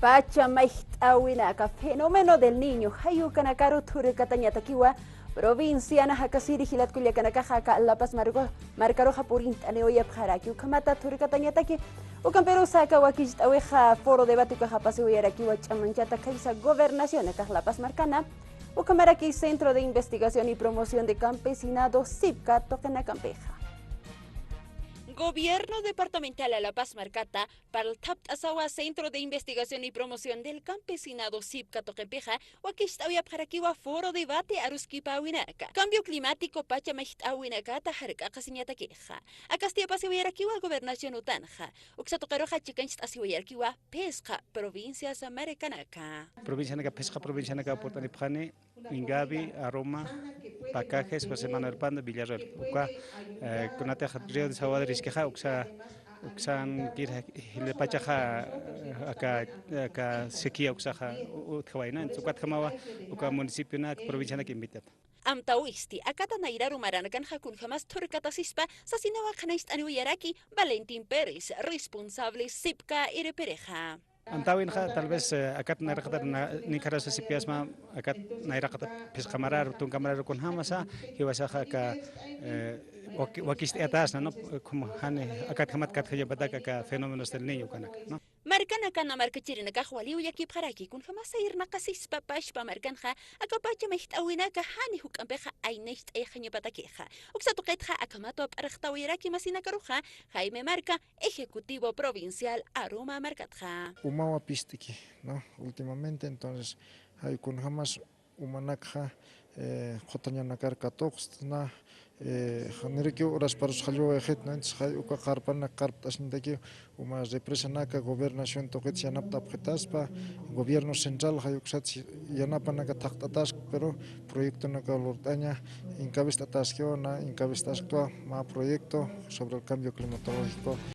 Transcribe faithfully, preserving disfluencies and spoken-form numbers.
Pacha mayjt'äwinaka, fenómeno del Niño, jay ukanakaru thurkatañatakiwa provinciana jakasiri jilat kullakanakaxa aka La Paz marco-, markaruxa purint'aniwayapxaraki, ukhamata thurkatañataki, ukampirusa aka wakicht'äwixa foro debate ukaxa pasiwayarakiwa ch'amanchata khaysa gobernación akax La Paz markana, ukhamaraki Centro de Investigación y Promoción de Campesinado, CIPCA, tuqinakampixa. Gobierno departamental a La Paz markata, parlthapt'asawa Centro de Investigación y Promoción del Campesinado, CIPCA, tuqimpixa, wakicht'awayapxarakiwa foro debate aruskipäwinaka, cambio climático pacha mayjt'äwinakata jark'aqasiñatakixa. Akasti apasiwayarakiwa gobernación utanxa, uksa tuqiruxa chikancht'asiwayarakiwa phisqa provincias markanaka. Provincianaka, phisqa provincianaka purt'anipxani, Ingavi, Aroma, Pacajes, José Manuel Pando, Villarreal. Uka, eh, kunatix Río Desaguadero iskixa, uksa, uksan kir jilpachaxa, eh, aka, aka sequía uksaxa u-, utjawayna. Entonces, ukatjamawa, uka municipionak, provincianak invitata. Amtäwisti, akata nayraru maranakanxa kunjamas thurkatasispa, sasinawa qhanañcht'aniwayaraki Valentín Pérez, responsable CIPCA irpirixa. Amtäwinxa, tal vez, eh, akat nayraqatat na-, ninkharasa sipyasma, akat nayraqatat phisqa marar, tunka marar kunjamasa, jiwasaxa aka, eh, waki-, wakicht'ayatasna, ¿no? Como jani, akatjamat katjañapatak aka fenómenos del Niño ukanaka, ¿no? Markanaka na markachirinakax waliw llakipxaraki, kunjamasa irnaqasispa pachpa markanxa, aka pacha mayjt'äwinaka jani juk'ampixa aynacht'ayxañapatakixa. Uksa tuqitxa akhamat wap'arxtawayaraki masinakaruxa, Jaime Marca, ejecutivo provincial Aroma markatxa. Umawa pist'ki, ¿no? Últimamente, entonces, jay kunjamas umanakxa, eh, qhutañanakar katuqstna, eh, janiriki urasparus jallwawayxitna, entonces, jay uka qarpanak qarpt'asiñatakiw, uma represanaka, gobernación tuqit yanapt'apxitaspa, gobierno central, jay uksat yanapanaka thaqt'ataspa, pero proyectonaka lurt'aña, encabezt'ataskiwa, na encabezt'asktwa, mä proyecto sobre el cambio climatológico.